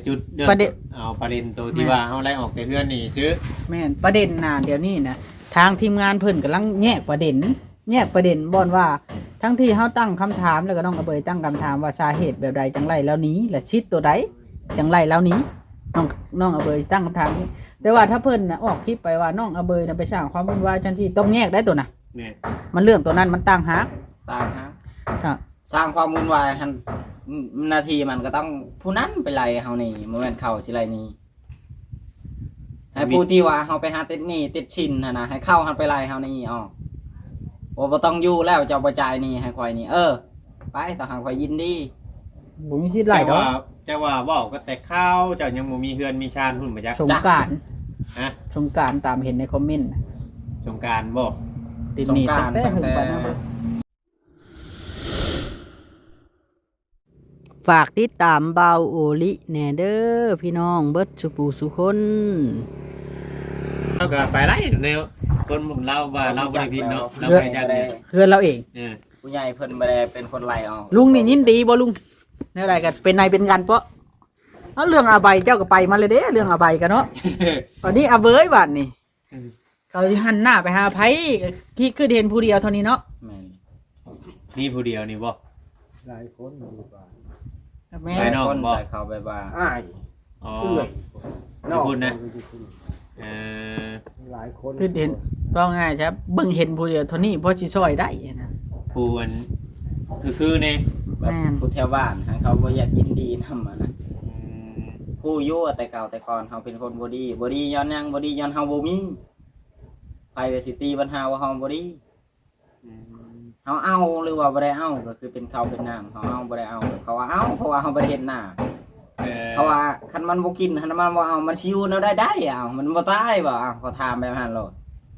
ຈຸດເລີ່ມ ປະເດັນ ເອົາປະເດັນໂຕທີ່ ແມ່ນ ວ່າເຮົາໄລ່ອອກແຕ່ເຮືອນນີ້ຊື່. ແມ່ນ ປະເດັນນະ ດຽວນີ້ນະ ທາງທີມງານເພິ່ນກຳລັງແຍກປະເດັນ ແຍກປະເດັນບ່ອນວ່າ ທັງທີ່ເຮົາຕັ້ງຄຳຖາມ ແລ້ວກໍນ້ອງອະເບີຍຕັ້ງຄຳຖາມວ່າ ສາເຫດແບບໃດຈັ່ງໄລ່ລາວໜີ ແລະ ສິດໂຕໃດຈັ່ງໄລ່ລາວໜີ. ນ້ອງ ນ້ອງອະເບີຍຕັ້ງຄຳຖາມນີ້ ແຕ່ວ່າຖ້າເພິ່ນນະອອກຄລິບໄປວ່າ ນ້ອງອະເບີຍນະໄປສ້າງຄວາມວຸ້ນວາຍຈັ່ງຊີ້ ຕ້ອງແຍກໄດ້ໂຕນະ. ແມ່ນ ມັນເລື່ອງໂຕນັ້ນມັນຕ່າງຫາກ ຕ່າງຫາກ ເນາະ. ສ້າງຄວາມວຸ້ນວາຍຫັ້ນ ໜ- ໜ້າທີ່ມັນກໍຕ້ອງຜູ້ນັ້ນໄປໄລ່ເຮົາໜີ ບໍ່ແມ່ນເຂົາຊິໄລ່ໜີ. ໃຫ້ຜູ້ທີ່ວ່າເຮົາໄປຫາຕິດໜີ້ຕິດສິນຫັ້ນນະ ໃຫ້ເຂົາຫັ້ນໄປໄລ່ເຮົາໜີອອກ ວ່າບໍ່ຕ້ອງຢູ່ແລ້ວ ເຈົ້າບໍ່ຈ່າຍໜີ້ໃຫ້ຂ້ອຍນີ້ ເອີ ໄປ ຕາຫາກຂ້ອຍຍິນດີ. ບໍ່ມີສິດໄລ່ດອກ ເຈົ້າວ່າ ເຈົ້າວ່າເວົ້າກໍແຕ່ຂ່າວ ເຈົ້າຍັງບໍ່ມີເຮືອນມີຊານພຸ້ນບໍ່ຈັກ. ສົງການ ຮະ? ສົງການ ຕາມເຫັນໃນຄອມເມັນ ສົງການບໍ່? ຕິດໜີ້ ສົງການ ຕັ້ງແຕ່ ຕັ້ງແຕ່ ເພິ່ນໄປນຳ ຝາກຕິດຕາມບ່າວໂອລິແດ່ເດີພີ່ນ້ອງເບິດສູ່ຜູ້ສູ່ຄົນ. ເຮົາກໍໄປໄດ້ແນວ ຄົນລາວວ່າລາວບໍ່ໄດ້ຜິດເນາະ ລາວບໍ່ໄດ້ຈັກແນວ ເຮືອນລາວເອງ. ເອີ ຜູ້ໃຫຍ່ເພິ່ນບໍ່ໄດ້ເປັນຄົນໄລ່ອອກ. ລຸງນີ້ຍິນດີບໍ່ລຸງ? ແນວໃດກໍເປັນນາຍເປັນກັນເປາະ. ເອົາ ເລື່ອງອາໄບເຈົ້າກໍໄປມາແລ້ວເດ້ ເລື່ອງອາໄບກໍເນາະ. ບັດນີ້ອາເບີຍບາດນີ້ ເອີ ເຂົາຊິຫັນໜ້າໄປຫາໃຜ ທີ່ຄິດເຫັນຜູ້ດຽວເທົ່ານີ້ເນາະ. ແມ່ນ ມີຜູ້ດຽວນີ້ບໍ່? ຫຼາຍຄົນຢູ່ບ້ານ ແມ່ນ ຫຼາຍຄົນ ແຕ່ເຂົາແບບວ່າອ້າຍ ອໍ ເອື້ອຍ ຢູ່ພຸ້ນນະ ເອີ ຫຼາຍຄົນ ຄືເຫັນ ເວົ້າງ່າຍຊະ ເບິ່ງເຫັນຜູ້ດຽວເທົ່ານີ້ພໍຊິຊ່ອຍໄດ້ນະ ຜູ້ອັນຄືໆແດ່. ແມ່ນ ຜູ້ແຖວບ້ານຫັ້ນເຂົາບໍ່ຢາກຍິນດີນຳຫັ້ນນະ. ອືມ ຮູ້ຢູ່ວ່າແຕ່ເກົ່າແຕ່ກ່ອນເຮົາເປັນຄົນບໍ່ດີ ບໍ່ດີຍ້ອນຫຍັງ? ບໍ່ດີຍ້ອນເຮົາບໍ່ມີ ໃຜກໍຊິຕີບັນຫາວ່າເຮົາບໍ່ດີ. ອືມ ເຮົາເອົາ ຫຼືວ່າບໍ່ໄດ້ເອົາ ກໍຄືເປັນເຂົ້າເປັນນ້ຳ ເຮົາເອົາບໍ່ໄດ້ເອົາ ເຂົາວ່າເອົາ ເພາະວ່າເຮົາບໍ່ໄດ້ເຮັດນາ. ເອີ ເຂົາວ່າຄັນມັນບໍ່ກິນຫັ້ນ ມັນບໍ່ເອົາ ມັນຊິຢູ່ແນວໃດໄດ້? ເອົາ ມັນບໍ່ຕາຍບໍ່? ເອົາ ເຂົາຖາມແບບນັ້ນໂລດ.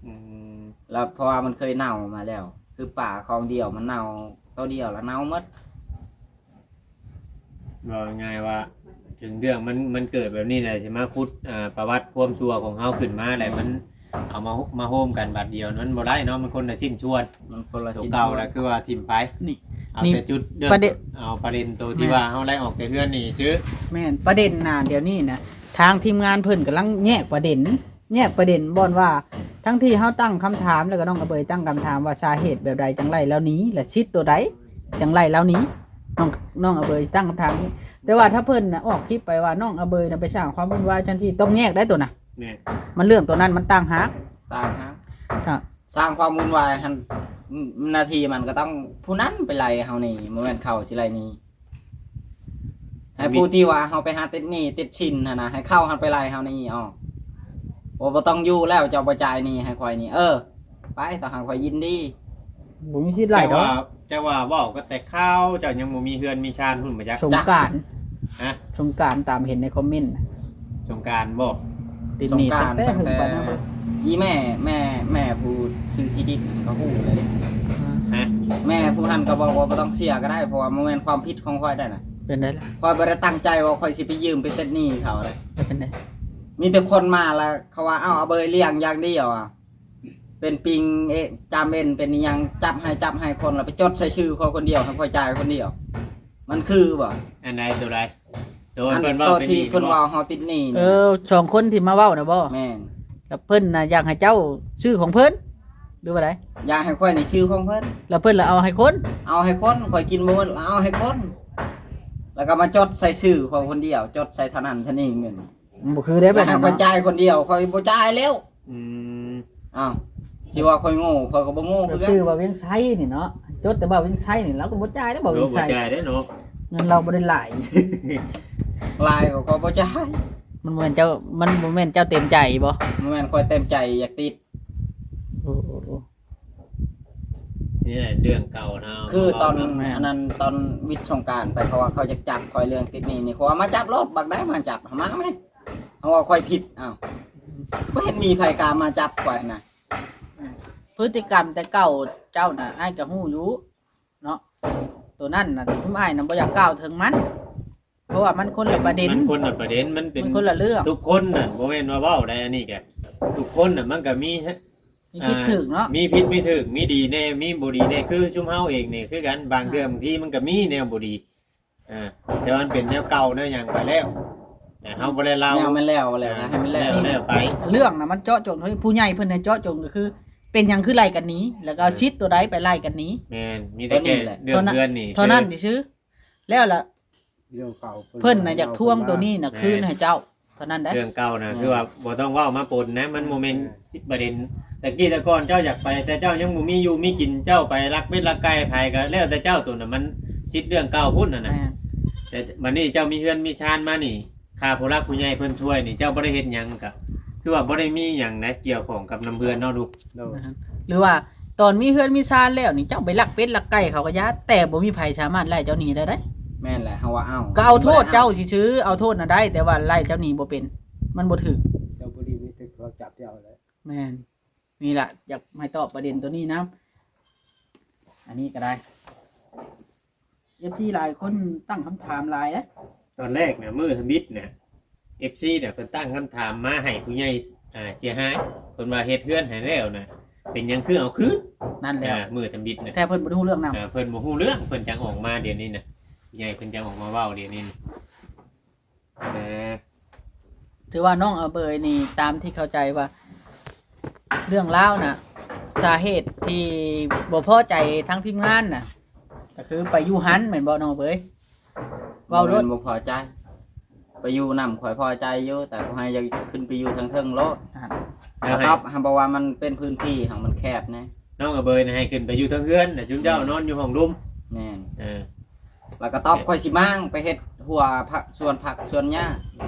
ອືມ ແລ້ວເພາະວ່າມັນເຄີຍເນົ່າມາແລ້ວ ຄືປາຂອງດຽວ ມັນເນົ່າໂຕດຽວລະເນົ່າໝົດ. ເວົ້າງ່າຍໆວ່າ ເຖິງເລື່ອງມັນ ມັນເກີດແບບນີ້ແຫຼະ ຊິມາຂຸດ ອ່າ ປະຫວັດຄວາມຊົ່ວຂອງເຮົາຂຶ້ນມາ ແລ້ວມັນເອົາມາ ມາໂຮມກັນບາດດຽວ ມັນບໍ່ໄດ້ເນາະ ມັນຄົນລະຊິ້ນສ່ວນ ມັນຄົນລະຊິ້ນສ່ວນ. ໂຕເກົ່າລະຄືວ່າຖິ້ມໄປ. ນີ້ ເອົາແຕ່ຈຸດເລີ່ມ ປະເດັນ ເອົາປະເດັນໂຕທີ່ວ່າເຮົາໄລ່ອອກແຕ່ເຮືອນນີ້ຊື່. ແມ່ນ ປະເດັນນະ ດຽວນີ້ນະ ທາງທີມງານເພິ່ນກຳລັງແຍກປະເດັນ ແຍກປະເດັນບ່ອນວ່າ ທັງທີ່ເຮົາຕັ້ງຄຳຖາມ ແລ້ວກໍນ້ອງອະເບີຍຕັ້ງຄຳຖາມວ່າ ສາເຫດແບບໃດຈັ່ງໄລ່ລາວໜີ ແລະ ສິດໂຕໃດຈັ່ງໄລ່ລາວໜີ. ນ້ອງ ນ້ອງອະເບີຍຕັ້ງຄຳຖາມນີ້ ແຕ່ວ່າຖ້າເພິ່ນນະອອກຄລິບໄປວ່າ ນ້ອງອະເບີຍນະໄປສ້າງຄວາມວຸ້ນວາຍຈັ່ງຊີ້ ຕ້ອງແຍກໄດ້ໂຕນະ. ແມ່ນ ມັນເລື່ອງໂຕນັ້ນມັນຕ່າງຫາກ ຕ່າງຫາກ ເນາະ. ສ້າງຄວາມວຸ້ນວາຍຫັ້ນ ໜ- ໜ້າທີ່ມັນກໍຕ້ອງຜູ້ນັ້ນໄປໄລ່ເຮົາໜີ ບໍ່ແມ່ນເຂົາຊິໄລ່ໜີ. ໃຫ້ຜູ້ທີ່ວ່າເຮົາໄປຫາຕິດໜີ້ຕິດສິນຫັ້ນນະ ໃຫ້ເຂົາຫັ້ນໄປໄລ່ເຮົາໜີອອກ ວ່າບໍ່ຕ້ອງຢູ່ແລ້ວ ເຈົ້າບໍ່ຈ່າຍໜີ້ໃຫ້ຂ້ອຍນີ້ ເອີ ໄປ ຕາຫາກຂ້ອຍຍິນດີ. ບໍ່ມີສິດໄລ່ດອກ ເຈົ້າວ່າ ເຈົ້າວ່າເວົ້າກໍແຕ່ຂ່າວ ເຈົ້າຍັງບໍ່ມີເຮືອນມີຊານພຸ້ນບໍ່ຈັກ. ສົງການ ຮະ? ສົງການ ຕາມເຫັນໃນຄອມເມັນ. ສົງການບໍ່? ຕິດໜີ້ ສົງການ ຕັ້ງແຕ່ ຕັ້ງແຕ່ ເພິ່ນໄປນຳ ອີແມ່ ແມ່ ແມ່ຜູ້ຊື້ທີ່ດິນນັ້ນກໍຮູ້ເລີຍ. ຮະ? ແມ່ຜູ້ຫັ້ນກໍບອກວ່າບໍ່ຕ້ອງເສຍກໍໄດ້ ເພາະວ່າບໍ່ແມ່ນຄວາມຜິດຂອງຂ້ອຍໄດ້ນະ. ເປັນໄດລະ? ຂ້ອຍບໍ່ໄດ້ຕັ້ງໃຈວ່າຂ້ອຍຊິໄປຢືມໄປຕິດໜີ້ເຂົາເດ້. ແລ້ວເປັນໄດ? ມີແຕ່ຄົນມາລະເຂົາວ່າ ເອົາ ເອົາເບີຍລ້ຽງຢ່າງດຽວອະ ເປັນປິງ ເອະ ຈາມເອັນ ເປັນອີ່ຫຍັງ ຈັບໃຫ້ ຈັບໃຫ້ຄົນລະໄປຈົດໃສ່ຊື່ຂ້ອຍຄົນດຽວ ໃຫ້ຂ້ອຍຈ່າຍຄົນດຽວ. ມັນຄືບໍ່? ອັນໃດ ໂຕໃດ? ໂຕ ອັນ ເພິ່ນເວົ້າ ໂຕທີ່ເພິ່ນເວົ້າເຮົາຕິດໜີ້ນີ້. ເອີ ສອງຄົນທີ່ມາເວົ້ານະບໍ່? ແມ່ນ. ແລ້ວເພິ່ນນະຢາກໃຫ້ເຈົ້າຊື່ຂອງເພິ່ນ ຫຼືວ່າໃດ? ຢາກໃຫ້ຂ້ອຍນີ້ຊື່ຂອງເພິ່ນ ແລ້ວເພິ່ນລະເອົາໃຫ້ຄົນ? ເອົາໃຫ້ຄົນ ຂ້ອຍກິນບໍ່ໝົດລະເອົາໃຫ້ຄົນ ແລ້ວກໍມາຈົດໃສ່ຊື່ຂ້ອຍຄົນດຽວ ຈົດໃສ່ເທົ່ານັ້ນເທົ່ານີ້ເງິນ. ມັນບໍ່ຄືເດ້ແບບນັ້ນເນາະ ຂ້ອຍຈ່າຍຄົນດຽວ ຂ້ອຍບໍ່ຈ່າຍແລ້ວ. ອືມ ອ້າວ ຊິວ່າຂ້ອຍໂງ່ ຂ້ອຍກໍບໍ່ໂງ່ຄືກັນ. ຊື່ວ່າວຽງໄຊນີ້ເນາະ ຈົດແຕ່ວ່າວຽງໄຊນີ້ ລາວກໍບໍ່ຈ່າຍເດ້ ບໍ່ວຽງໄຊ ບໍ່ຈ່າຍເດ້ເນາະ ເງິນລາວບໍ່ໄດ້ຫຼາຍ ຫຼາຍກໍຂ້ອຍບໍ່ຈ່າຍ. ມັນບໍ່ແມ່ນເຈົ້າ ມັນບໍ່ແມ່ນເຈົ້າເຕັມໃຈບໍ່? ບໍ່ແມ່ນ ຂ້ອຍເຕັມໃຈຢາກຕິດ. ໂອ້ ໂອ້ ໂອ້ ນີ້ແຫຼະເລື່ອງເກົ່າເນາະ ຄືຕອນ ເວົ້ານຳ ອັນນັ້ນ ຕອນວິດສົງການໄປ ເຂົາວ່າເຂົາຢາກຈັບຂ້ອຍເລື່ອງຕິດໜີ້ນີ້ ເຂົາວ່າມາຈັບໂລດ ບັກໃດມາຈັບ ມາແມ. ເຮົາວ່າຂ້ອຍຜິດ ອ້າວ ບໍ່ເຫັນມີໃຜກ້າມາຈັບຂ້ອຍນະ. ພຶດຕິກຳແຕ່ເກົ່າເຈົ້ານະ ອ້າຍກໍຮູ້ຢູ່ເນາະ ໂຕນັ້ນນະ ຊຸມອ້າຍນະບໍ່ຢາກກ່າວເຖິງມັນ ເພາະວ່າມັນຄົນລະປະເດັນ ມັນຄົນລະປະເດັນ ມັນເປັນ ມັນຄົນລະເລື່ອງ ທຸກຄົນນະ ບໍ່ແມ່ນວ່າເວົ້າໄດ້ ອັນນີ້ກະທຸກຄົນນະ ມັນກະມີ ມີຜິດຖືກເນາະ ອ່າ ມີຜິດມີຖືກ ມີດີແດ່ ມີບໍ່ດີແດ່ ຄືຊຸມເຮົາເອງນີ້ຄືກັນ ບາງເທື່ອ ອ່າ ບາງທີມັນກະມີແນວບໍ່ດີ ອ່າ ແຕ່ວ່າມັນເປັນແນວເກົ່າແນວຫຍັງໄປແລ້ວ ແຕ່ເຮົາບໍ່ໄດ້ເລົ່າ ແນວມັນແລ້ວແລ້ວນະ ໃຫ້ມັນແລ້ວ ແລ້ວໄປ ເລື່ອງນະມັນເຈາະຈົງ ເທົ່າທີ່ຜູ້ໃຫຍ່ເພິ່ນໃຫ້ເຈາະຈົງ ກໍຄືເປັນຫຍັງຄືໄລ່ກັນໜີ ແລ້ວກໍເອົາສິດຕົວໃດໄປໄລ່ກັນໜີ ແມ່ນ ມີແຕ່ແກ້ເລື່ອງເຮືອນນີ້ ເທົ່ານັ້ນຊື່ໆ ແລ້ວລະ ເລື່ອງເກົ່າ ເພິ່ນນະຢາກທວງໂຕນີ້ນະຄືນໃຫ້ເຈົ້າ ເທົ່ານັ້ນເດ້ ເລື່ອງເກົ່ານະ ແມ່ນ ຄືວ່າບໍ່ຕ້ອງເວົ້າມາປົນນະ ມັນບໍ່ແມ່ນ ແມ່ນ ປະເດັນ ແຕ່ກີ້ແຕ່ກ່ອນເຈົ້າຢາກໄປ ແຕ່ເຈົ້າຍັງບໍ່ມີຢູ່ມີກິນ ເຈົ້າໄປລັກເປັດລັກໄກ່ໃຜກໍແລ້ວແຕ່ເຈົ້າ ໂຕນັ້ນມັນສິດເລື່ອງເກົ່າພຸ້ນຫັ້ນນະ ແມ່ນ ແຕ່ບັດນີ້ເຈົ້າມີເຮືອນມີຊານມານີ້ ຄ່າຜູ້ຫຼັກຜູ້ໃຫຍ່ເພິ່ນຊ່ວຍນີ້ ເຈົ້າບໍ່ໄດ້ເຮັດຫຍັງ ກໍຄືວ່າບໍ່ໄດ້ມີຫຍັງນະ ກ່ຽວຂ້ອງກັບນຳເຮືອນເນາະລູກ ໂດຍ ແມ່ນ ຫຼືວ່າຕອນມີເຮືອນມີຊານແລ້ວນີ້ ເຈົ້າໄປລັກເປັດລັກໄກ່ເຂົາກໍຢ່າ ແຕ່ບໍ່ມີໃຜສາມາດໄລ່ເຈົ້າໜີໄດ້ເດ້ ແມ່ນແຫຼະ ເຮົາວ່າເອົາ ກໍເອົາໂທດເຈົ້າຊື່ໆ ເອົາໂທດນະໄດ້ ແຕ່ວ່າໄລ່ເຈົ້າໜີບໍ່ເປັນ ມັນບໍ່ຖືກ ເຈົ້າບໍ່ດີມີແຕ່ເຂົາຈັບເຈົ້າແຫຼະ ແມ່ນ ນີ້ລະ ຢາກໃຫ້ຕອບປະເດັນໂຕນີ້ນຳ ອັນນີ້ກໍໄດ້ ເອັຟຊີຫຼາຍຄົນຕັ້ງຄຳຖາມຫຼາຍເດ້ ຕອນແລກນະ ມື້ທຳອິດນະ ເອັຟຊີນະ ເພິ່ນຕັ້ງຄຳຖາມມາໃຫ້ຜູ້ໃຫຍ່ ອ່າ ເສຍຫາຍ ເພິ່ນວ່າເຮັດເຮືອນໃຫ້ແລ້ວນະ ເປັນຫຍັງຄືເອົາຄືນ ນັ້ນແຫຼະ ອ່າ ມື້ທຳອິດນະ ແຕ່ເພິ່ນບໍ່ໄດ້ຮູ້ເລື່ອງນຳ ອ່າ ເພິ່ນບໍ່ຮູ້ເລື່ອງ ເພິ່ນຈັ່ງອອກມາດຽວນີ້ນະ ຜູ້ໃຫຍ່ເພິ່ນຈັ່ງອອກມາເວົ້າດຽວນີ້ນະ ເອີ ຖືວ່ານ້ອງອາເບີຍນີ້ ຕາມທີ່ເຂົ້າໃຈວ່າ ເລື່ອງລາວນະ ສາເຫດທີ່ບໍ່ພໍໃຈທາງທີມງານນະ ກໍຄືໄປຢູ່ຫັ້ນແມ່ນບໍ່ນ້ອງອາເບີຍ? ເວົ້າໂລດ ບໍ່ແມ່ນບໍ່ພໍໃຈ ໄປຢູ່ນຳຂ້ອຍພໍໃຈຢູ່ ແຕ່ຂ້ອຍຢາກຂຶ້ນໄປຢູ່ທາງເທິງໂລດ ແລ້ວໃຫ້ ເຂົາຕອບ ເຂົາບອກວ່າມັນເປັນພື້ນທີ່ຂອງມັນແຄບແນ່ ນ້ອງອາເບີຍນະໃຫ້ຂຶ້ນໄປຢູ່ເທິງເຮືອນນະ ຈຸມເຈົ້ານອນຢູ່ຫ້ອງລຸ່ມ ແມ່ນ ເອີ ແລ້ວກໍຕອບຂ້ອຍຊິມ້າງໄປເຮັດຮົ້ວຜັກ ສວນຜັກສວນຫຍ້າ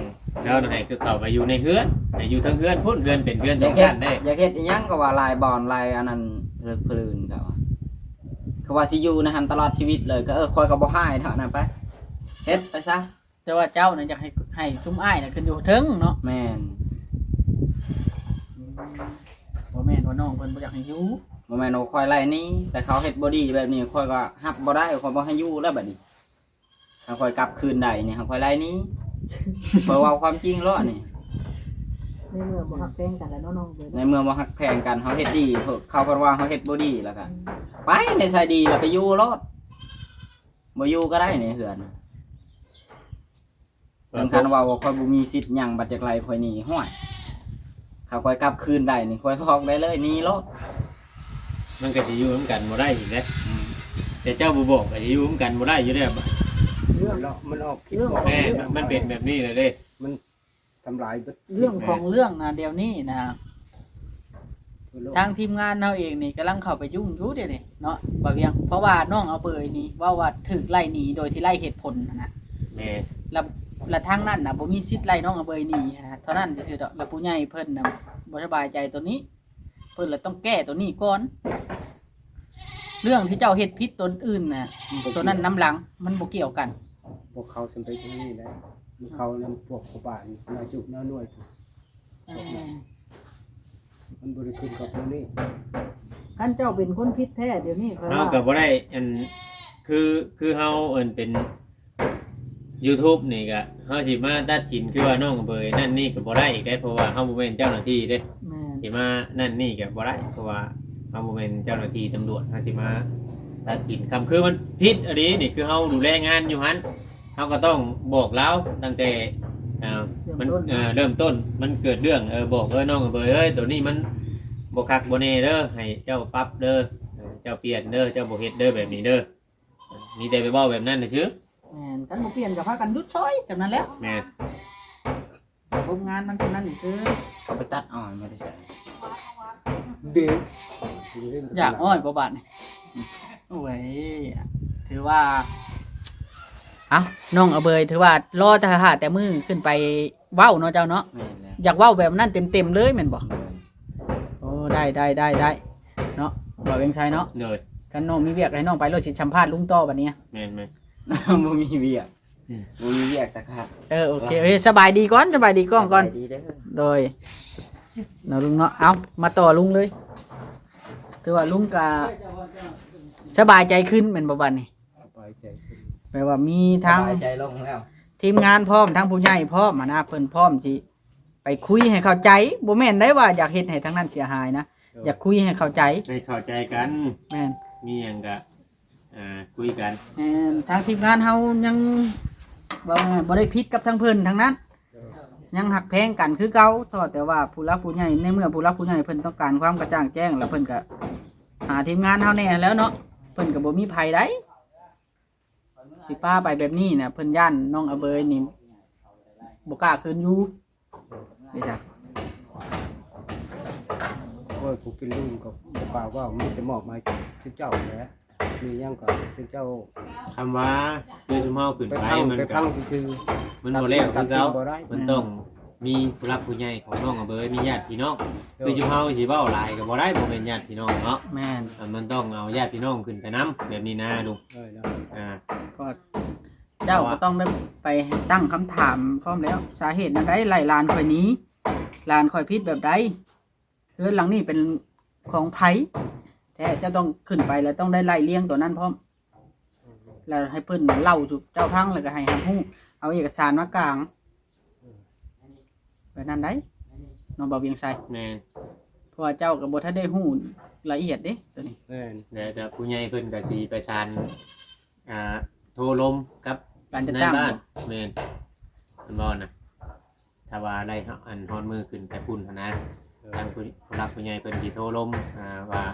ເຈົ້ານະໃຫ້ຄືເຂົ້າໄປຢູ່ໃນເຮືອນ ໃຫ້ຢູ່ເທິງເຮືອນພຸ້ນ ເຮືອນເປັນເຮືອນສອງຊັ້ນເດ້ ຢາກເຮັດອີ່ຫຍັງກໍວ່າຫຼາຍບ່ອນຫຼາຍອັນນັ້ນ ເພີກເພີນກໍວ່າ ຄືວ່າຊິຢູ່ໃນຫັ້ນຕະຫຼອດຊີວິດເລີຍ ກໍເອີ ຂ້ອຍກໍບໍ່ຮ້າຍເທົ່ານັ້ນໄປ ເຮັດໄປຊະ ແຕ່ວ່າເຈົ້ານະຢາກໃຫ້ ໃຫ້ຊຸມອ້າຍນະຂຶ້ນຢູ່ເທິງເນາະ ແມ່ນ ອືມ ບໍ່ແມ່ນວ່ານ້ອງເພິ່ນບໍ່ຢາກໃຫ້ຢູ່ ບໍ່ແມ່ນວ່າຂ້ອຍໄລ່ໜີ ແຕ່ເຂົາເຮັດບໍ່ດີແບບນີ້ ຂ້ອຍກໍຮັບບໍ່ໄດ້ ຂ້ອຍບໍ່ໃຫ້ຢູ່ແລ້ວບັດນີ້ ຖ້າຂ້ອຍກັບຄືນໄດ້ນີ້ ຫາຂ້ອຍໄລ່ໜີ ຂ້ອຍເວົ້າຄວາມຈິງໂລດນີ້ ໃນເມື່ອບໍ່ຮັກແພງກັນແລ້ວເນາະນ້ອງເອີຍ ໃນເມື່ອບໍ່ຮັກແພງກັນ ເຮົາເຮັດດີ ເຂົາເພິ່ນວ່າເຮົາເຮັດບໍ່ດີ ແລ້ວກໍ ອືມ ໄປໃນໃສດີ ແລ້ວໄປຢູ່ໂລດ ບໍ່ຢູ່ກໍໄດ້ໃນເຮືອນ ເຖິງຄັນວ່າ ວ່າຂ້ອຍບໍ່ມີສິດຫຍັງ ບັດຢາກໄລ່ຂ້ອຍໜີ ຫ້ວຍ ຖ້າຂ້ອຍກັບຄືນໄດ້ນີ້ ຂ້ອຍບອກໄດ້ເລີຍ ໜີໂລດ ມັນກໍຊິຢູ່ນຳກັນບໍ່ໄດ້ອີກເດ້ ອືມ ແຕ່ເຈົ້າບໍ່ບອກກໍຊິຢູ່ນຳກັນບໍ່ໄດ້ຢູ່ແລ້ວ ເລື່ອງ ມັນອອກ ມັນອອກ ແມ່ນ ມັນເປັນແບບນີ້ແຫຼະເດ້ ມັນ ທຳລາຍເບິດ ເລື່ອງຂອງເລື່ອງນະ ດຽວນີ້ນະ ທາງທີມງານເຮົາເອງນີ້ກຳລັງເຂົ້າໄປຫຍຸ້ງຢູ່ດຽວນີ້ເນາະ ບ່າວວຽງ ເພາະວ່ານ້ອງອາເບີຍນີ້ເວົ້າວ່າຖືກໄລ່ໜີໂດຍທີ່ໄຮ້ເຫດຜົນຫັ້ນນະ ແມ່ນ ແລ້ວ ແລ້ວທາງນັ້ນນະບໍ່ມີສິດໄລ່ນ້ອງອາເບີຍໜີຫັ້ນນະ ເທົ່ານັ້ນຊື່ໆດອກ ແລ້ວຜູ້ໃຫຍ່ເພິ່ນນະບໍ່ສະບາຍໃຈໂຕນີ້ ເພິ່ນລະຕ້ອງແກ້ໂຕນີ້ກ່ອນ ເລື່ອງທີ່ເຈົ້າເຮັດຜິດໂຕອື່ນນະ ໂຕນັ້ນນຳຫຼັງ ມັນບໍ່ກ່ຽວກັນ ພວກເຂົາສຳເລັດທາງນີ້ແຫຼະ ພວກເຂົານຳພວກພໍ່ບ້ານນາຍຈຸນາໜ່ວຍ ອືມ ມັນບໍ່ໄດ້ຂຶ້ນກັບໂຕນີ້ ຄັນເຈົ້າເປັນຄົນຜິດແທ້ ດຽວນີ້ຂ້ອຍວ່າ ເຮົາກໍບໍ່ໄດ້ ອັນ ຄື ຄືເຮົາ ອັນ ເປັນ ຢູທູບນີ້ກະ ເຮົາຊິມາຕັດສິນຄືວ່ານ້ອງອາເບີຍນັ້ນນີ້ກະບໍ່ໄດ້ອີກເດ້ ເພາະວ່າເຮົາບໍ່ແມ່ນເຈົ້າໜ້າທີ່ເດ້ ແມ່ນ ຊິມານັ້ນນີ້ກະບໍ່ໄດ້ ເພາະວ່າເຮົາບໍ່ແມ່ນເຈົ້າໜ້າທີ່ຕຳຫຼວດ ເຮົາຊິມາຕັດສິນ ຄັນຄືມັນຜິດອີ່ຫຼີນີ້ ຄືເຮົາດູແລງານຢູ່ຫັ້ນ ເຮົາກໍຕ້ອງບອກລາວຕັ້ງແຕ່ ອ່າ ເລີ່ມຕົ້ນ ມັນ ເລີ່ມຕົ້ນ ມັນເກີດເລື່ອງ ເອີ ບອກ ເອີ ນ້ອງອາເບີຍເອີຍ ໂຕນີ້ມັນບໍ່ຄັກບໍ່ແນ່ເດີ ໃຫ້ເຈົ້າປັບເດີ ເອີ ເຈົ້າປ່ຽນເດີ ເຈົ້າບໍ່ເຮັດເດີ ແບບນີ້ເດີ. ມີແຕ່ໄປເວົ້າແບບນັ້ນຊື່ ແມ່ນ ຄັນບໍ່ປ່ຽນກໍພາກັນຢຸດຊ່ອຍ ສ່ຳນັ້ນແຫຼະ ແມ່ນ ຜົນງານມັນສ່ຳນັ້ນນີ້ຄື ເຂົາໄປຕັດອ້ອຍມາແຕ່ໃສ ເດ້ ຢາກອ້ອຍບໍ່ບາດນີ້ ໂອ້ຍ ຖືວ່າ ເອົ້າ ນ້ອງອາເບີຍ ຖືວ່າລໍແຕ່ຖ້າແຕ່ມື້ຂຶ້ນໄປເວົ້າເນາະເຈົ້າເນາະ ແມ່ນແລ້ວ ຢາກເວົ້າແບບນັ້ນເຕັມໆເລີຍແມ່ນບໍ່? ໂດຍ ໂອ້ ໄດ້ ໄດ້ ໄດ້ ໄດ້ ເນາະ ບ່າວວຽງໄຊເນາະ ໂດຍ ຄັນນ້ອງມີວຽກໃຫ້ນ້ອງໄປໂລດ ຊິສຳພາດລຸງຕໍ່ບັດນີ້ ແມ່ນໆ ບໍ່ມີວຽກ ອືມ ບໍ່ມີວຽກຈັກຄັກ ເອີ ໂອເຄ ໂອເຄ ສະບາຍດີກ່ອນ ສະບາຍດີກ້ອງກ່ອນ ສະບາຍດີເດີ ໂດຍ ເນາະລຸງເນາະ ເອົ້າ ມາຕໍ່ລຸງເລີຍ ຖືວ່າລຸງກະສະບາຍໃຈຂຶ້ນແມ່ນບໍ່ບັດນີ້? ສະບາຍໃຈຂຶ້ນ ແປວ່າມີທັງ ສະບາຍໃຈລົງແລ້ວ ທີມງານພ້ອມ ທັງຜູ້ໃຫຍ່ພ້ອມຫັ້ນນະ ເພິ່ນພ້ອມຊິ ໄປຄຸຍໃຫ້ເຂົ້າໃຈ ບໍ່ແມ່ນໄດ້ວ່າຢາກເຮັດໃຫ້ທາງນັ້ນເສຍຫາຍນະ ໂດຍ ຢາກຄຸຍໃຫ້ເຂົ້າໃຈ ໃຫ້ເຂົ້າໃຈກັນ ແມ່ນ ມີຫຍັງກະ ອ່າ ຄຸຍກັນ ແມ່ນ ທາງທີມງານເຮົາຍັງ ເວົ້າງ່າຍໆ ບໍ່ໄດ້ຜິດກັບທາງເພິ່ນທາງນັ້ນ ໂດຍ ຍັງຮັກແພງກັນຄືເກົ່າ ເພາະແຕ່ວ່າຜູ້ຫຼັກຜູ້ໃຫຍ່ ໃນເມື່ອຜູ້ຫຼັກຜູ້ໃຫຍ່ເພິ່ນຕ້ອງການຄວາມກະຈ່າງແຈ້ງ ແລ້ວເພິ່ນກະຫາທີມງານເຮົາແດ່ແລ້ວເນາະ ເພິ່ນກະບໍ່ມີໃຜໃດ ຊິປາໄປແບບນີ້ນະ ເພິ່ນຢ້ານນ້ອງອາເບີຍນີ້ບໍ່ກ້າຄືນຢູ່ ເດ້ຊະ. ໂອ້ຍ ຜູ້ເປັນລຸງກໍບໍ່ກ້າເວົ້າ ມີແຕ່ມອບໃຫ້ເຈົ້າແຫຼະ ມີຫຍັງກໍເຈົ້າ ຄຳວ່າຄືຊຸມເຮົາຂຶ້ນໄປ ໄປຟັງ ໄປຟັງຊື່ໆ ມັນກໍ ມັນບໍ່ແລ້ວຄືເກົ່າ ຕັດສິນບໍ່ໄດ້ ມັນຕ້ອງມີຜູ້ຫຼັກຜູ້ໃຫຍ່ຂອງນ້ອງອາເບີຍ ມີຍາດພີ່ນ້ອງ ໂດຍ ຄືຊຸມເຮົາຊິເວົ້າຫຼາຍກໍບໍ່ໄດ້ ບໍ່ແມ່ນຍາດພີ່ນ້ອງເນາະ ແມ່ນ ອ່າ ມັນຕ້ອງເອົາຍາດພີ່ນ້ອງຂຶ້ນໄປນຳ ແບບນີ້ນະລຸງ ເອີ ເນາະ ອ່າ ເພາະ ເຈົ້າກໍຕ້ອງໄດ້ໄປຕັ້ງຄຳຖາມພ້ອມແລ້ວ ສາເຫດແນວໃດໄລ່ຫຼານຂ້ອຍໜີ ຫຼານຂ້ອຍຜິດແບບໃດ ເຮືອນຫຼັງນີ້ເປັນຂອງໃຜແທ້ ເຈົ້າຕ້ອງຂຶ້ນໄປແລ້ວຕ້ອງໄດ້ໄລ່ລຽງຕົວນັ້ນພ້ອມ ແລ້ວໃຫ້ເພິ່ນເລົ່າສູ່ເຈົ້າຟັງ ແລ້ວກໍໃຫ້ຮັບຮູ້ ເອົາເອກະສານມາກາງ ແບບນັ້ນໄດ໋ ນ້ອງບ່າວວຽງໄຊ ແມ່ນ ເພາະວ່າເຈົ້າກໍບໍ່ທັນໄດ້ຮູ້ລະອຽດເດ້ຕົວນີ້ ແມ່ນ ແລ້ວແຕ່ຜູ້ໃຫຍ່ເພິ່ນກໍຊິປະສານ ອ່າ ໂທລົມກັບ ການຈັດຕັ້ງ ນາຍບ້ານ ແມ່ນ ເພິ່ນເວົ້ານະ ຖ້າວ່າໄດ້ ອັນ ຮອດມື້ຂຶ້ນໄປພຸ້ນຫັ້ນນະ ເອີ ທາງຜູ້ ຜູ້ຫຼັກຜູ້ໃຫຍ່ເພິ່ນຊິໂທລົມ ອ່າ ວ່າ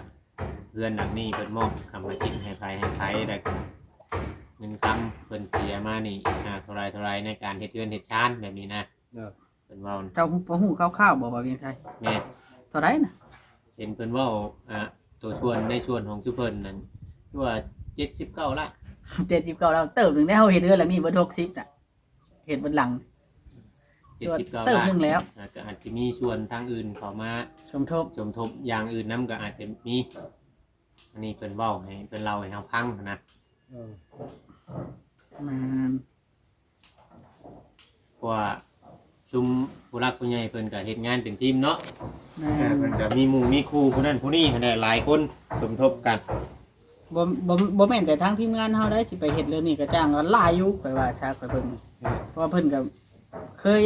ເຮືອນຫຼັງນີ້ເພິ່ນມອບກຳມະສິດໃຫ້ໃຜໃຫ້ໃຜ ແລ້ວເງິນຄຳເພິ່ນເສຍມານີ້ ອ່າ ເທົ່າໃດເທົ່າໃດ ໃນການເຮັດເຮືອນເຮັດຊານແບບນີ້ນະ ເອີ ເພິ່ນເວົ້ານະ ເຈົ້າຮູ້ ພໍຮູ້ຄ່າວໆບໍ່ ບ່າວວຽງໄຊ? ແມ່ນ ເທົ່າໃດນະ? ເຫັນເພິ່ນເວົ້າ ອ່າ ໂຕສ່ວນ ໃນສ່ວນຂອງຊຸມເພິ່ນນັ້ນ ຄືວ່າເຈັດສິບເກົ້າລ້ານ ເຈັດສິບເກົ້າລ້ານ ເຕີບໜຶ່ງໄດ໋ ເຮົາເຮັດເຮືອນຫຼັງນີ້ເບິດຫົກສິບນະ ເຮັດເບິດຫຼັງ ເຈັດສິບເກົ້າລ້ານ ເຕີບໜຶ່ງແລ້ວ ອາດຈະ ອາດຈະມີສ່ວນທາງອື່ນເຂົ້າມາສົມທົບ ສົມທົບຢ່າງອື່ນນຳກໍອາດຈະມີ ອັນນີ້ເພິ່ນເວົ້າໃຫ້ ເພິ່ນເລົ່າໃຫ້ເຮົາຟັງຫັ້ນນະ ເອີ ແມ່ນ ເພາະວ່າຊຸມຜູ້ຫຼັກຜູ້ໃຫຍ່ເພິ່ນກໍເຮັດງານເປັນທີມເນາະ ແມ່ນ ເອີ ເພິ່ນກໍມີໝູ່ມີຄູ່ຜູ້ນັ້ນຜູ້ນີ້ຫັ້ນແຫຼະ ຫຼາຍຄົນສົມທົບກັນ ບໍ່ ບໍ່ ບໍ່ແມ່ນແຕ່ທາງທີມງານເຮົາໄດ໋ ຊິໄປເຮັດເລື່ອງນີ້ກໍຈ້າງກັນຫຼາຍຢູ່ ຂ້ອຍວ່າຊະ ຂ້ອຍເບິ່ງ ເອີ ເພາະວ່າເພິ່ນກໍເຄີຍ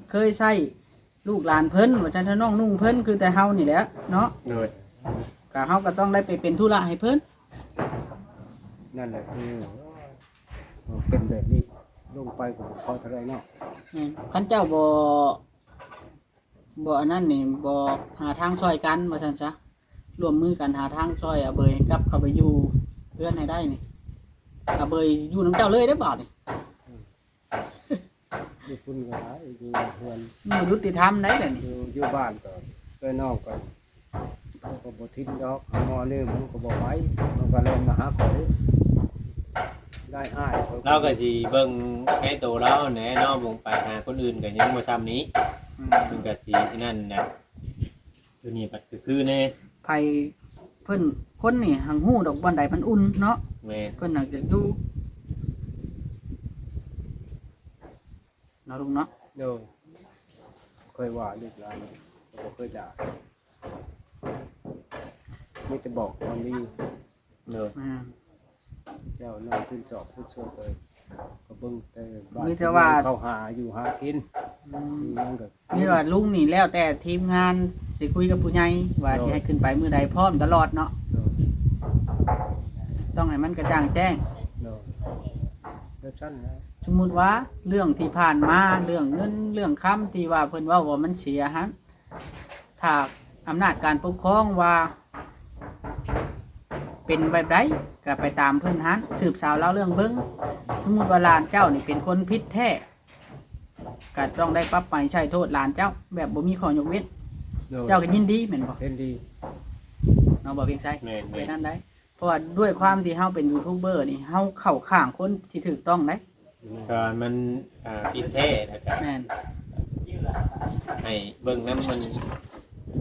ເຄີຍໃຊ້ລູກຫຼານເພິ່ນ ວ່າຊັ້ນເຖາະ ນ້ອງນຸ່ງເພິ່ນ ຄືແຕ່ເຮົານີ້ແຫຼະເນາະ ໂດຍ ກໍເຮົາກໍຕ້ອງໄດ້ໄປເປັນທຸລະໃຫ້ເພິ່ນ ນັ້ນແຫຼະ ຄືເປັນແບບນີ້ ລົງໄປກໍບໍ່ພໍເທົ່າໃດເນາະ ແມ່ນ ຄັນເຈົ້າບໍ່ ບໍ່ອັນນັ້ນນີ້ ບໍ່ຫາທາງຊ່ອຍກັນວ່າຊັ້ນຊະ ຮ່ວມມືກັນຫາທາງຊ່ອຍອາເບີຍກັບເຂົ້າໄປຢູ່ເຮືອນໃຫ້ໄດ້ນີ້ ອາເບີຍຢູ່ນຳເຈົ້າເລີຍເດ້ບາດນີ້ ອືມ ຢູ່ພຸ້ນກໍຫຼາຍ ຢູ່ເຮືອນ ບໍ່ຍຸຕິທຳໃດແບບນີ້ ຢູ່ ຢູ່ບ້ານກໍ ເອື້ອຍນ້ອງກໍ ເຂົາກໍບໍ່ຖິ້ມດອກ ໝໍນີ້ມັນກໍບໍ່ໄປ ມັນກໍແລ່ນມາຫາຂ້ອຍ ໄດ້ອ້າຍຂ້ອຍ ລາວກໍຊິເບິ່ງໃນໂຕລາວແດ່ເນາະ ບໍ່ໄປຫາຄົນອື່ນກໍຍັງບໍ່ຊ່ຳນີ້ ອືມ ມັນກໍຊິອັນນັ້ນນະ ຢູ່ນີ້ບັດຄືໆແດ່ ໃຜ ເພິ່ນ ຄົນນີ້ຫາກຮູ້ດອກບ່ອນໃດມັນອຸ່ນເນາະ ແມ່ນ ເພິ່ນຫາກຢາກຢູ່ ເນາະລຸງເນາະ ໂດຍ ເຄີຍວ່າລູກຫຼານກໍບໍ່ເຄີຍດ່າ ມີແຕ່ບອກຄວາມດີ ໂດຍ ແມ່ນ ເຈົ້ານ້ອງທຶນສອບທຸກສ່ວນເອີຍ ກໍເບິ່ງແຕ່ບ້ານ ມີແຕ່ວ່າ ເຂົາຫາຢູ່ຫາກິນ ອືມ ມີຫຍັງກໍ ມີว่าลุงนี่แล้วแต่ทีมงานสิคุยกับผู้ใหญ่ว่า โดย สิให้ขึ้นไปมื้อใด พร้อมตลอดเนาะ โดย ต้องให้มันกระจ่างแจ้ง โดย แบบนั้นแหละ สมมุติว่าเรื่องที่ผ่านมา เรื่องเงินเรื่องคำที่ว่าเพิ่นเว้าว่ามันเสียหั้น ถ้าอำนาจการปกครองว่าเป็นแบบใด ก็ไปตามเพิ่นหั้น สืบสาวราวเรื่องเบิ่ง สมมุติว่าหลานเจ้านี่เป็นคนผิดแท้ ก็ต้องได้ปรับใหม่ใช้โทษหลานเจ้า แบบบ่มีข้อยกเว้น โดย เจ้าก็ยินดีแม่นบ่ เห็นดี เนาะ บ่าวเวียงไช แม่นๆ เป็นนั่นได้ เพราะว่าด้วยความที่เฮาเป็นยูทูบเบอร์นี่ เฮาเข้าข้างคนที่ถูกต้องได้ ก็มัน อ่า ผิดแท้แล้วก็ แม่น ให้เบิ่งนำมัน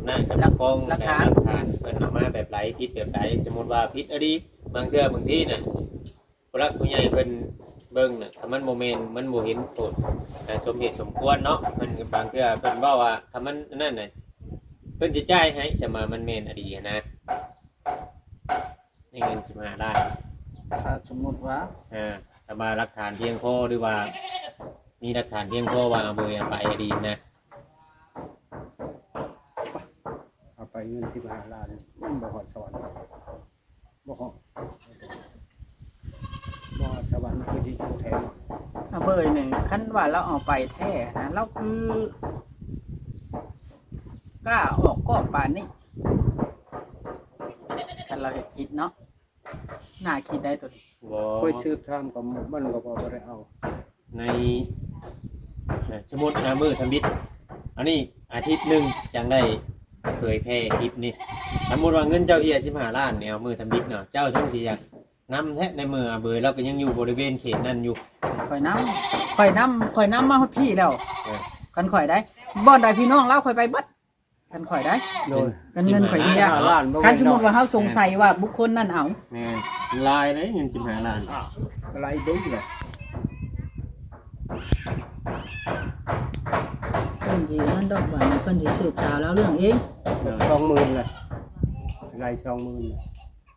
นั่นกับ หลัก กอง หลักฐาน หลักฐานเพิ่นเอามาแบบใด ผิดแบบใด สมมุติว่าผิดอีหลี บางเทื่อบางทีน่ะ ผู้หลักผู้ใหญ่เพิ่นเบิ่งน่ะ ถ้ามันบ่แม่น มันบ่เห็นโทษ อ่า สมเหตุสมควรเนาะ เพิ่น บางเทื่อเพิ่นเว้าว่า ถ้ามันอันนั้นน่ะ เพิ่นสิจ่ายให้ สมมามันแม่นอีหลีหั้นนะ ในเงินสิบห้าล้าน ถ้าสมมุติว่า อ่า ถ้าว่าหลักฐานเพียงพอ หรือว่ามีหลักฐานเพียงพอว่าเอาเบอร์ไปอีหลีหั้นนะ เอาไปเงินสิบห้าล้าน มันบ่ฮอดสวรรค์ บ่ฮอด บ่ฮอดสวรรค์ มันคือสิอยู่แถว ອາເບີຍນີ້ ຄັນວ່າລາວເອົາໄປແທ້ນະ ລາວຄືກ້າອອກກ້ອງປານນີ້ ຄັນລາວເຮັດຜິດເນາະ. ໜ້າຄິດໄດ້ໂຕນີ້. ບໍ່ ຂ້ອຍສືບຖາມກໍ ມັນກໍບໍ່ໄດ້ເອົາ. ໃນ ເອີ ສົມມຸດ ອາ ມື້ທຳອິດ ອັນນີ້ອາທິດໜຶ່ງຈັ່ງໄດ້ເຜີຍແຜ່ຄລິບນີ້. ສົມມຸດວ່າເງິນເຈົ້າເຫື່ອສິບຫ້າລ້ານນີ້ ເອົາ ມື້ທຳອິດເນາະ ເຈົ້າຊ່ຳຊິຢາກນຳແທ້ ໃນເມື່ອອາເບີຍລາວກໍຍັງຢູ່ບໍລິເວນເຂດນັ້ນຢູ່. ຂ້ອຍນຳ ຂ້ອຍນຳ ຂ້ອຍນຳມາຮອດພີ້ແລ້ວ. ເອີ ຄັນຂ້ອຍໄດ້ ບ່ອນໃດພີ່ນ້ອງລາວຂ້ອຍໄປເບິດ. ຄັນຂ້ອຍໄດ້ ໂດຍ ຄັນເງິນຂ້ອຍເຫື່ອ ສິບຫ້າລ້ານ ຄັນສົມມຸດວ່າເຮົາສົງໄສວ່າບຸກຄົນນັ້ນເອົາ ແມ່ນ ຫຼາຍເດ້ ເງິນສິບຫ້າລ້ານ ຫຼາຍເດ້ລະ. ເພິ່ນຊິນັ້ນດອກ ບາດນີ້ເພິ່ນຊິສືບສາວລາວເລື່ອງເອງ. ໂດຍ ສອງໝື່ນລະ ຫຼາຍສອງໝື່ນ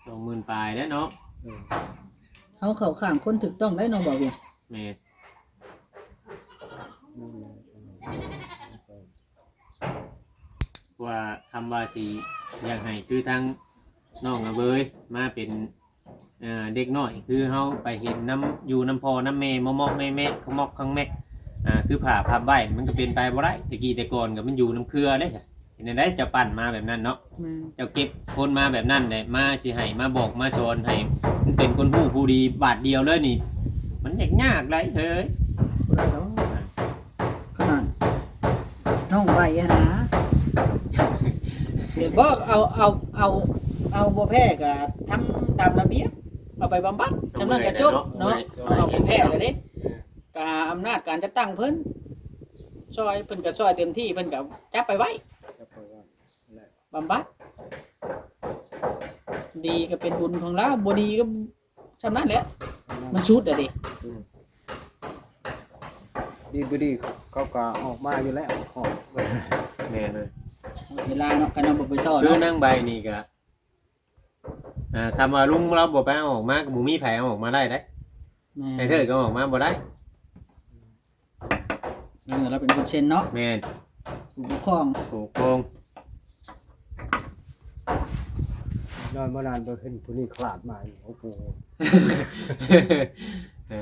ສອງໝື່ນປາຍແລ້ວເນາະ. ເອີ ເຮົາເຂົ້າຂ້າງຄົນຖືກຕ້ອງໄດ້ເນາະ ບໍ່ວຽງ. ແມ່ນ. ວ່າຄຳວ່າຊິຢາກໃຫ້ຄືທາງນ້ອງອາເບີຍມາເປັນ ເອີ ເດັກນ້ອຍ ຄືເຮົາໄປເຫັນນຳ ຢູ່ນຳພໍ່ນຳແມ່ ເມາະໆແມະໆ ຂະໝອກຄັງແມັກ ອາ ຄືພາບໄວ້ ມັນກໍເປັນໄປບໍ່ໄດ້. ແຕ່ກີ້ແຕ່ກ່ອນກໍມັນຢູ່ນຳເຄືອເດ້. ເຮັດແນວໃດເຈົ້າປັ້ນມາແບບນັ້ນເນາະ? ແມ່ນ. ເຈົ້າເກັບຄົນມາແບບນັ້ນແຫຼະ ມາຊິໃຫ້ມາບອກມາສອນໃຫ້ມັນເປັນຄົນຮູ້ຜູ້ດີບາດດຽວເລີຍນີ້ ມັນຍາກໆໄດ໋ເຮີ້ຍ. ບໍ່ໄດ້ດອກ ຂະໜາດນ້ອງໃບຫັ້ນນະ ເຫັນບໍ່? ເອົາ ເອົາ ເອົາ ເອົາບໍ່ແພ້ກໍທຳຕາມລະບຽບ ເອົາໄປບຳບັດ ຈຳນັ້ນກໍຈົບເນາະ. ເອົາບໍ່ແພ້ແລ້ວເດ້ ກະອຳນາດການຈັດຕັ້ງເພິ່ນ ຊ່ອຍ ເພິ່ນກໍຊ່ອຍເຕັມທີ່ ເພິ່ນກໍຈັບໄປໄວ້ ຈັບໄປໄວ້ ແຫຼະ ບຳບັດ ດີກໍເປັນບຸນຂອງລາວ ບໍ່ດີກໍຊ່ຳນັ້ນແຫຼະ ມັນສຸດແລ້ວເດ້. ອືມ ດີບໍ່ດີເຂົາກໍອອກມາຢູ່ແລ້ວ ອອກ ແມ່ນເລີຍ ເວລາເນາະ ຄັນເຮົາບໍ່ໄປຕໍ່ເນາະ ຄືນາງໃບນີ້ກໍ ອ່າ ຄຳວ່າລຸງລາວບໍ່ໄປເອົາອອກມາ ກໍບໍ່ມີໃຜເອົາອອກມາໄດ້ເດ້. ແມ່ນ ໄອ້ເທີດກໍເອົາອອກມາບໍ່ໄດ້ ນັ້ນລະເປັນຄົນເຊັນເນາະ. ແມ່ນ ຜູ້ປົກຄອງ ຜູ້ປົກຄອງ. ນອນມານານບໍ່ເຫັນຜູ້ນີ້ຂະຫຼາດມາຢູ່ ໂອ້ໂຫ ເອີ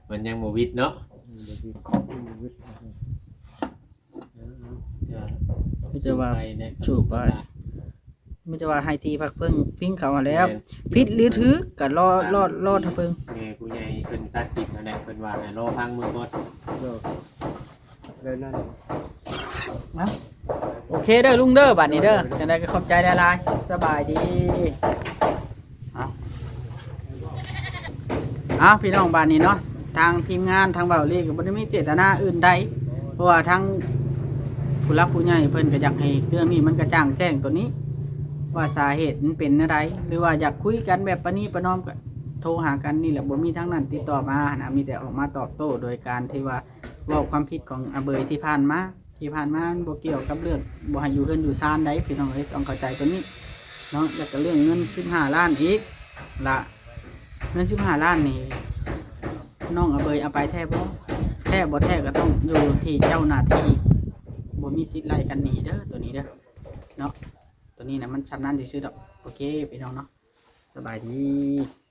ມັນຍັງບໍ່ວິດເນາະ ອືມ ບໍ່ວິດ ຂອງມັນບໍ່ວິດ. ເອີ ເອີ ເອີ ມີແຕ່ວ່າສູ້ໄປ ມີແຕ່ວ່າໃຫ້ທີ່ພັກເພິ່ງພິງເຂົາຫັ້ນແຫຼ້ວ. ແມ່ນ ຜິດຫຼືຖືກກໍລໍ ລໍ ລໍຖ້າເບິ່ງ ແມ່ຜູ້ໃຫຍ່ເພິ່ນຕັດສິນຫັ້ນແຫຼະ ເພິ່ນວ່າໃຫ້ລໍຟັງເບິ່ງກ່ອນ. ໂດຍ ແບບນັ້ນ ເອົາ ໂອເຄເດີລຸງເດີ ບາດນີ້ເດີ ໂດຍ ຈັ່ງໃດກໍຂອບໃຈຫຼາຍໆ ສະບາຍດີ. ເອົາ ເອົາ ພີ່ນ້ອງ ບາດນີ້ເນາະ ທາງທີມງານ ທາງບ່າວລີກໍບໍ່ໄດ້ມີເຈດຕະນາອື່ນໃດ ເພາະວ່າທາງຜູ້ຫຼັກຜູ້ໃຫຍ່ເພິ່ນກໍຢາກໃຫ້ເລື່ອງນີ້ມັນກະຈ່າງແຈ້ງໂຕນີ້ ວ່າສາເຫດມັນເປັນແນວໃດ ຫຼືວ່າຢາກຄຸຍກັນແບບປະນີປະນອມ ກໍໂທຫາກັນນີ້ແຫຼະ. ບໍ່ມີທາງນັ້ນຕິດຕໍ່ມານະ ມີແຕ່ອອກມາຕອບໂຕ້ໂດຍການທີ່ວ່າເວົ້າຄວາມຜິດຂອງອາເບີຍທີ່ຜ່ານມາ. ທີ່ຜ່ານມາມັນບໍ່ກ່ຽວກັບເລື່ອງບໍ່ໃຫ້ຢູ່ເຮືອນຢູ່ຊານໃດ໋ ພີ່ນ້ອງເອີຍ ຕ້ອງເຂົ້າໃຈຕົວນີ້ເນາະ. ແລ້ວກໍເລື່ອງເງິນສິບຫ້າລ້ານອີກລະ ເງິນສິບຫ້າລ້ານນີ້ ນ້ອງອາເບີຍເອົາໄປແທ້ບໍ່? ແທ້ບໍ່ແທ້ກໍຕ້ອງຢູ່ທີ່ເຈົ້າໜ້າທີ່ ບໍ່ມີສິດໄລ່ກັນໜີເດີ ຕົວນີ້ເດີເນາະ. ຕົວນີ້ນະມັນຊ່ຳນັ້ນຊື່ໆດອກ. ໂອເຄ ພີ່ນ້ອງເນາະ ສະບາຍດີ.